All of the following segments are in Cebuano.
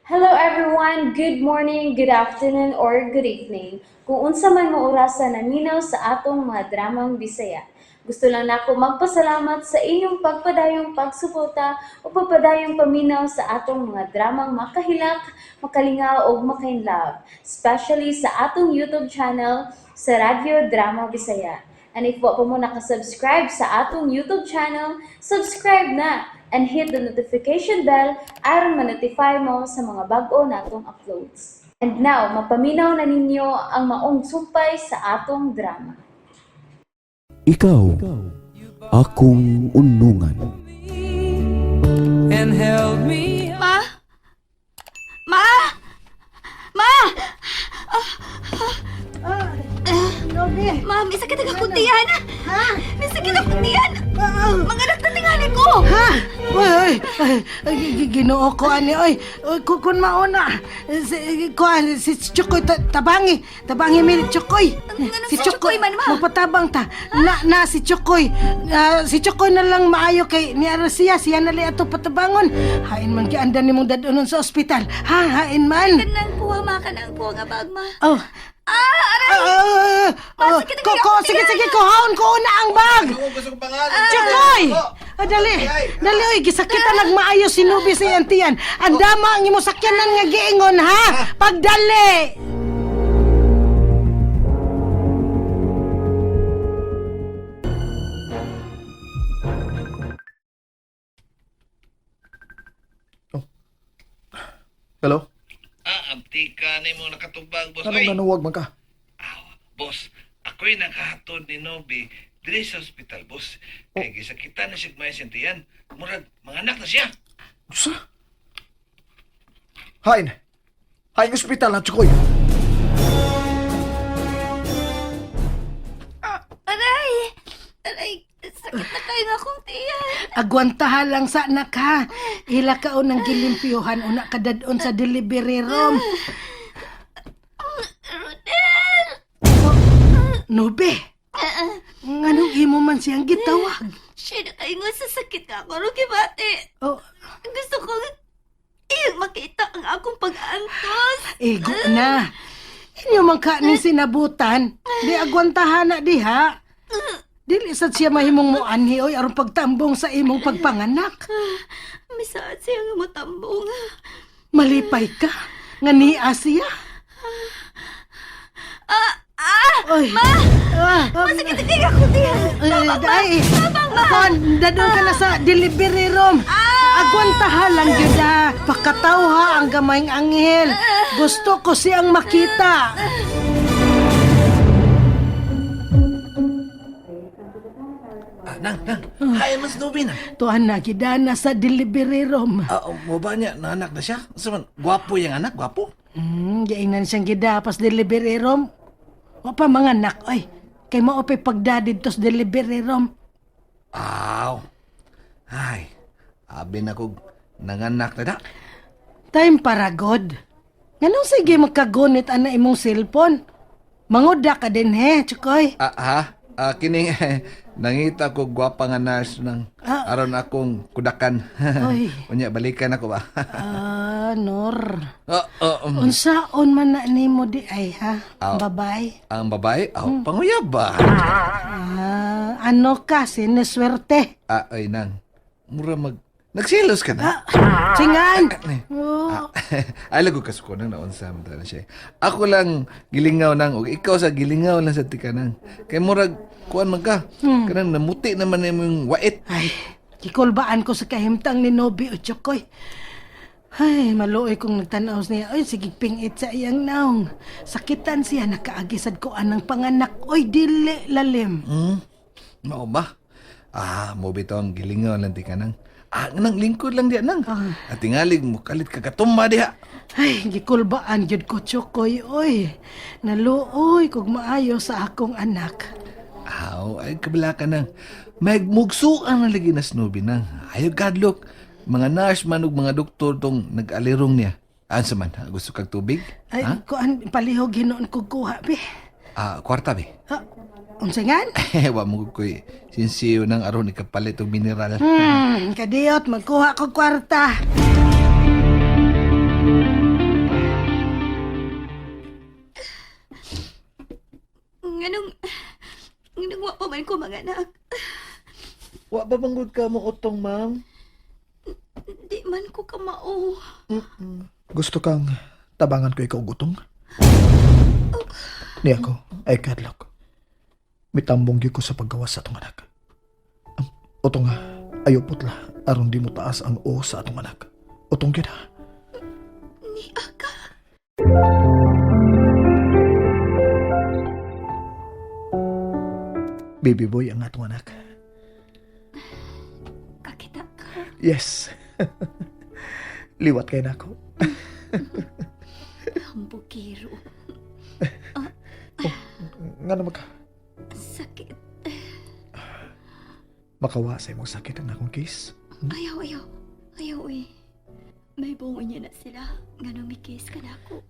Hello everyone! Good morning, good afternoon, or good evening. Kung unsa man mo orasa naminaw sa atong mga dramang Bisaya. Gusto lang nako magpasalamat sa inyong pagpadayong pagsuporta o pagpadayong paminaw sa atong mga dramang makahilak, makalingaw ug makainlove, especially sa atong YouTube channel sa Radyo Drama Bisaya. And if wa pa mo nakasubscribe sa atong YouTube channel, subscribe na and hit the notification bell aron ma-notify mo sa mga bag-o natong uploads. And now, mapaminaw na ninyo ang maong sumpay sa atong drama. Ikaw, akong unungan. And held me. Ma! Ma! Ma! Nobi! Ma, may sakit ang akong tiyan! Ha? May sakit akong tiyan! Manganak na tingali ko! Ha? Uy, uy, ay, ay, Ginoo ko ani oy. Oy, kun mauna si kuan si Chukoy tabangi. Tabangi mi ni Chukoy. Anong si Chukoy man, ma? Magpatabang ta. Na na si Chukoy. Ah, si Chukoy na lang maayo kay ni ara siya, siya na li ato patabangon. Hain man giandan nimong dad-onon sa ospital. Ha, hain man. Kanang puwa, ma. Kanang puwa nga bag, ma. Oh. Ah! Aray! Ah, ah, Ma, sakit ang ko, ko, akong sige, tiyan. sige, kuhaon ko una ang bag. Chukoy! Ah, dali. Dali, oy, gisakitan nagmaayo si Nubi sa iyang tiyan. Ang dama ang imo sakyanan nga giingon, ha? Pagdali! Hello? Ah, abtika na mo nakatubag, boss. Anong Oy, nanuwag man ka? aw, boss, ako'y nakahatod ni Nobi diri sa ospital, boss. Kay gisakitan na siya may sintiyan. Murag, mga anak na siya. Sa? Hain! Hain ospital na, Chukoy! Aray! Aray! Sakit na kayo nga akong tiyan. Agwantaha lang sa anak, ha? Ila ka unang gilimpyuhan, una ka dadon sa delivery room. Rodel! Nubi! Nganong imo man siyang gitawag? Siya na kayo nga sa sakit nga ako, Ruki Bate. Oh, Gusto ko iyang makita ang akong pag-antos. Igo na. Inyo man ka ni sinabutan. Di agwantahan na diha. Dili sad siya mahimong muanhi oy aron pagtambong sa imong pagpanganak. Misaad siya nga matambong. Malipay ka nga niya siya. Ah! Ah! Oy. Ma! Ah, Masakit na kayo akong tiyan. Ay, Tabang, ma! ay, Tabang, ma! Kon, dadon ka na sa delivery room. Agwantaha lang gyud ha. Pakatawha ang gamayng anghel. Gusto ko siyang makita. Ah, nang, nang, hain man si Nobi na. Tuan na gidana sa delivery room. Ah, mo ba niya, naanak na siya? Sa man, gwapo yung anak, gwapo. Giingnan siyang gidapas delivery room. Wa pa mga anak, oy. Kay mao pa'y pagdadid sa delivery room. Aw, ay, abi na kog nanganak na da. Time para god. Nganong sige magkagunit ana imong cellphone? Manguda ka din he, Chukoy. Ah, ha? Ah, kining, nangita ko gwapa nga nurse nang aron akong kudakan. Oy. Unya, balikan ako ba? Ah, Nor. Oh, oh, Unsaon man na nimo di ay ha? Aw. Babay. Ang babae, oh, panguyab ba? Ah, ano ka, siniswerte. Ah, ay nang. Mura mag... Nagselos ka na? Singan! Eh. Oh, Ah, ay, lago kasuko nang naunsa man na siya. Ako lang gilingaw nang, og ikaw sa gilingaw lang sa tika nang. Kay murag, kuan man ka. Kanang namuti naman yung wait. Ay, kikulbaan ko sa kahimtang ni Nobi o Chokoy. Ay, maluoy kong nagtanaw niya. Ay, sige, pingit sa iyang naong. Sakitan siya, nakaagisad ko anang panganak. Oy, dili lalim. Mao ba? Ah, mo bitaw ang gilingaw lang tika nang. Ah, nang lingkod lang diya nang. At tingalig mo kalit kagatumba diha. Ay, gikulbaan gyud ko, Chokoy. Oy, naluoy kog maayo sa akong anak. Aw, ay kabila ka nang. Magmugsuan na lagi na snubi nang. Ayaw gadlok. Mga nurse man ug mga doktor tong nag-alirong niya. Ansa man, ha? Gusto kag tubig? Ay, kuan, palihog hinuon ko kuha, be. Ah, kwarta be. Ha, unsa ngan? Wa mo ko'y sinsiyo nang aron ikapalit og mineral. Kadiyot, magkuha ko kwarta. mga anak. Wa ba manggod ka mo utong, ma'am? Di man ko kamao. Gusto kang tabangan ko ikaw gutong? Ni ako ay kadlok. Mitambong gyud ko sa paggawas sa atong anak. Ang utong ha, ayaw putla aron di mo taas ang o sa atong anak. Utong gyud ha. Ni aka. Baby boy ang atong anak. Kakita ka. Yes. Liwat kay nako. Ang bukiro. Nga naman ka. Sakit. Makawa sa imong sakit ang akong case. Ayaw, ayaw. Ayaw, uy. May bungo niya na sila. Ganong mikis ka na ako.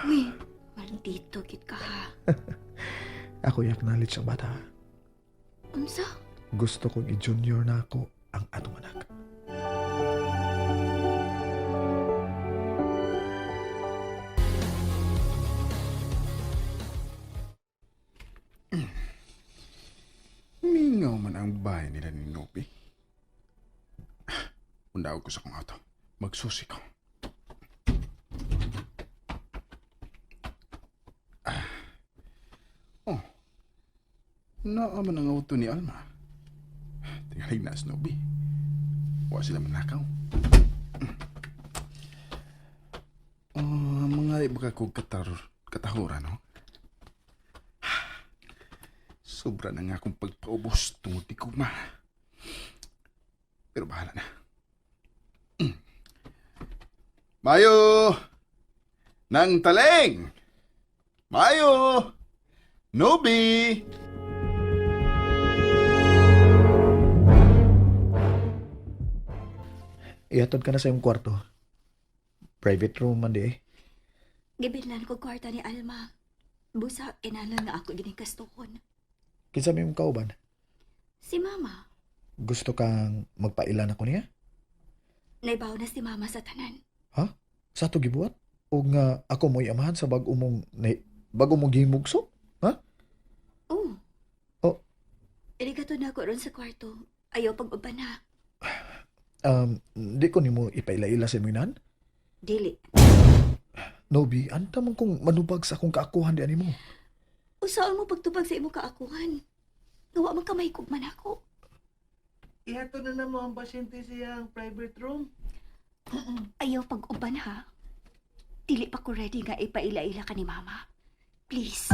Uy, maldito gid ka ha. Ako i-acknowledge ang bata. Unsa? Gusto kong i-junior na ako ang atong anak. Mingaw man ang bahay nila ni Nopi. Undawag ko sa kong auto. Magsusi ko. Ah. Oh. Naa man ang auto ni Alma. Tingalig na Snoopy. Wa sila manakaw. Oh, mga iba ka kong katahura, no? Sobra na nga akong pagpaubos tungod ni Kuma. Pero bahala na. Mayo! Nang taleng! Mayo! Nobi! Ihatod ka na sa iyong kwarto. Private room man di eh. Gibilnan ko kwarta ni Alma. Busa, inalan nga ako gining kastuhon. Kinsa may imong kauban? Si Mama. Gusto kang magpailan ako niya? Naibaw na si Mama sa tanan. Ha? Sa ato gibuhat? O nga ako mo'y amahan sa bag-o mong, bago mong gihimugso? Ha? Oo. Oh. Iligato na ako ron sa kwarto. Ayaw pag-uban na. Di ko nimo ipaila-ila sa imong inahan? Dili. Nobi, anta man kong manubag sa akong kaakuhan di animo. Usaon mo pagtubag sa imo kaakuhan. Gawa man ka mahikog man ako. Ihato na namo ang pasyente siyang private room. Ayaw pag-uban ha. Dili pa ko ready nga ipaila-ila ka ni Mama. Please.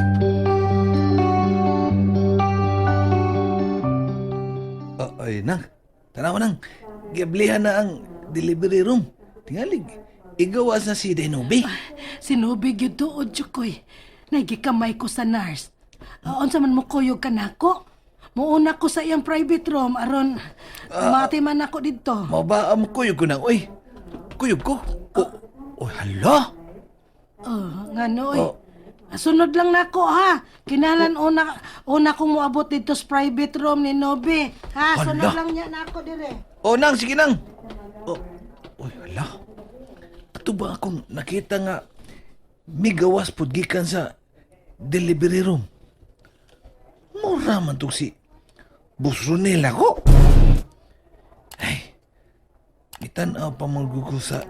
Oh, ay, nang. Tanawa nang. Giblihan na ang delivery room. Tingalig. Igawas na si Denobi. Sinubi gyud tuod Chukoy. Nagikamay ko sa nurse. Unsa man mo kuyog ka nako? Muuna ko sa iyang private room aron mati man ako didto. Mao ba ang kuyog ko nang? Uy, kuyog ko. Oh, oh, hala. Oh, ngano oy. Oh. Sunod lang nako ha. Kinalan una una kong moabot dito sa private room ni Nobi. Ha, sunod Hala. lang niya nako dire. Oh, nang, sige nang. Oh, uy, hala. Ato ba akong nakita nga migawas pud gikan sa delivery room? Mura man tong si Busronel ako. Ay, itanaw pa man ko sa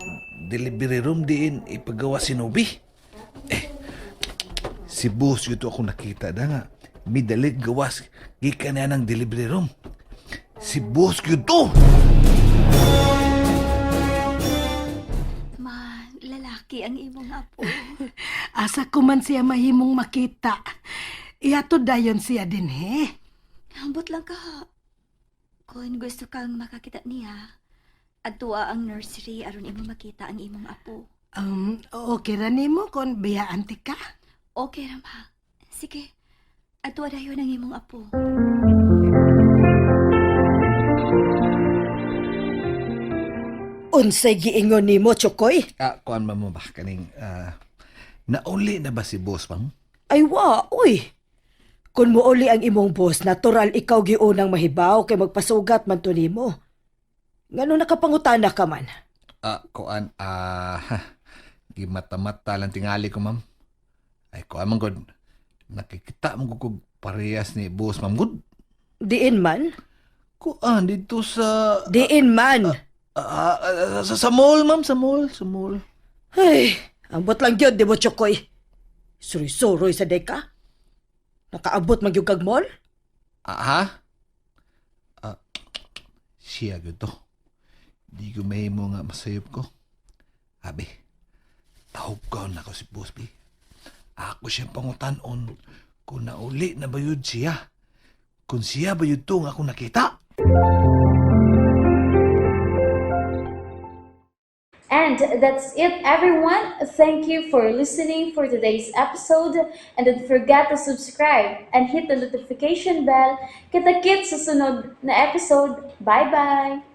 delivery room diin ipagawa si Nobi. Eh, si Boss ito ako nakita na nga. Midalig gawas gikan na ng delivery room. Si Boss yun to! Ma, lalaki ang imong apo. Asa ko man siya mahimong makita. Ihatod dayon siya din he. Ambot lang ka ha. Kung gusto kang makakita niya, adtua ang nursery aron imo makita ang imong apo. Okay ra nimo kon biyaan ti ka. Okay ra ma. Sige. Adtua dayon ang imong apo. Unsay giingon nimo, Chokoy? Ah, kuan man mo ba kaning nauli na ba si boss ma'am? Ay wa, uy. Kung muuli ang imong boss, natural ikaw giunang mahibaw kay magpasugat man to nimo. Ngano nakapangutana ka man? Ah, kuan gimata-mata lang tingali ko ma'am. Ay kuan man gud. Nakikita mo ko kog parehas ni boss, ma'am good. Diin man? Kuan dito sa Diin man. Sa mall, ma'am, sa mall, sa mall. Ay, ambot lang gyud di mo, Chokoy. Suroy-suroy sa deka. Nakaabot man gyud kag mall? Ah, ha? Ah, siya gyud to. Di ko mahimo nga masayop ko. Abi, tawag ko na ko si Boss B. Ako siyang pangutanon kung nauli na bayud siya. Kung siya bayud to nga akong nakita. And that's it, everyone. Thank you for listening for today's episode. And don't forget to subscribe and hit the notification bell. Kita-kits sa sunod na episode. Bye-bye!